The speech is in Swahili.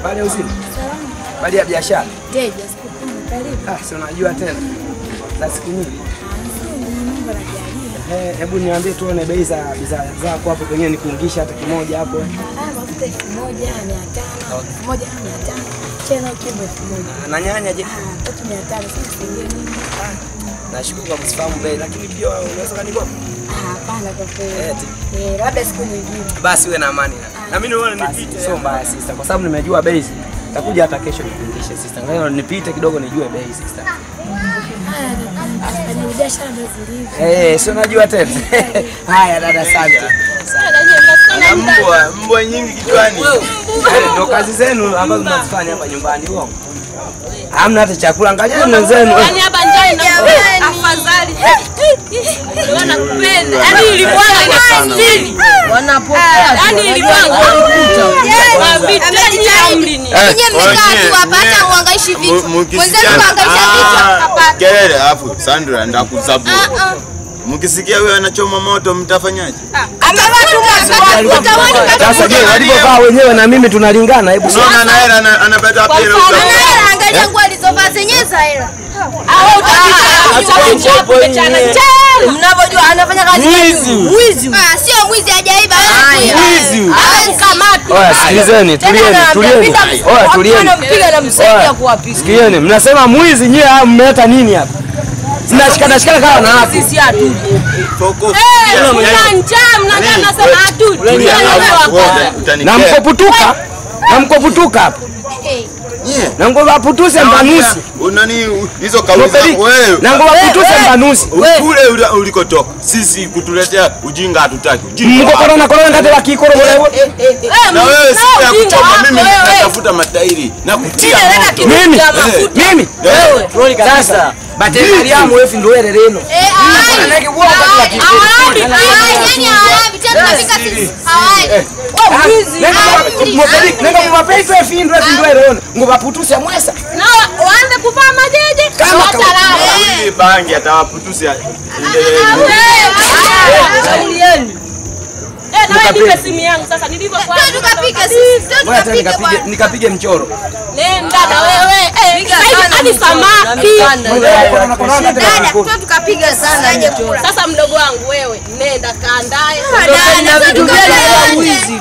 Habari ya uzima? Habari ya biashara? Teja, siku karibu. Ah, si unajua tena. Za siku nyingi. Hebu niambie tuone bei za bidhaa zako hapo, pengine nikuungisha hata kimoja hapo. Ah, mafuta 1500, 1500. Chena kimbo 1000. Na nyanya je? Ah, 3500 sasa ndio nini? Ah, nashukuru kwa kusifahamu bei, lakini pia unaweza kanikopa? Ah, hapana kwa kweli. Labda siku nyingine. Basi uwe na amani. Na mimi nione nipite. Sio mbaya sister, kwa sababu nimejua bei. Nitakuja hata kesho nikuungishe sister. Ngoja nipite kidogo nijue bei sister. Eh, sio unajua tena. Haya dada, asante. Mbwa, mbwa nyingi kichwani. Ndio kazi zenu ambazo mnazifanya hapa nyumbani huo. Hamna hata chakula, angalia mwenzenu. Yaani hapa njaa na afadhali. Wanakupenda. Yaani ilibwaga ina stili. Wanapokea. Yaani ilibwaga amejitahidi. Nyinyi mmekaa tu hapa hata muangaishi vitu. Mwenzenu kaangaisha vitu hapa. Kelele alafu Sandra ndakusabu. Mkisikia wewe anachoma moto mtafanyaje? Amevaa tu mwanzo. Sasa je, walipovaa wenyewe na mimi tunalingana? Hebu unaona ana hela anapata pia. Ana hela, angalia nguo alizovaa zenyewe za hela. Ah, utakicha chana. Mnavyojua anafanya kazi mwizi. Ah, sio mwizi, hajaiba. Mwizi. Hawezi. Oya, sikilizeni, tulieni, tulieni. Oya, tulieni. Mpiga na msaidia kuwapiga. Sikilizeni, mnasema mwizi nyie, mmeleta nini hapa? Mnashikana shikana kama na wapi? Sisi hatuji. Mna njaa, mna njaa mnasema hatuji. Na mkoputuka, na mkoputuka hapa. Na ngova putuse mbanusi. Unani hizo kauli zako wewe. Na ngova putuse mbanusi. Kule ulikotoka. Sisi kutuletea ujinga hatutaki. Mko corona corona ngate la kikoro wewe. Na wewe siku ya kuchoma mimi nitafuta matairi na kutia moto. Mimi? Mimi? Wewe. Sasa bateri yamu wewe ndio wewe leno. Eh, Nenga mumapesa efindu efindu erona ngobaputuse mwesa na waanze kuvaa majeje kama kawaida bangi atawaputusia. Eh, na nipe simu yangu sasa nilivyokuwa. Tukapige sisi. Tukapige nikapige mchoro. Nenda na wewe. Eh, hadi samaki. Dada, tukapiga sana aje kula. Sasa mdogo wangu wewe, nenda kaandae. Dada, vitu vya wizi.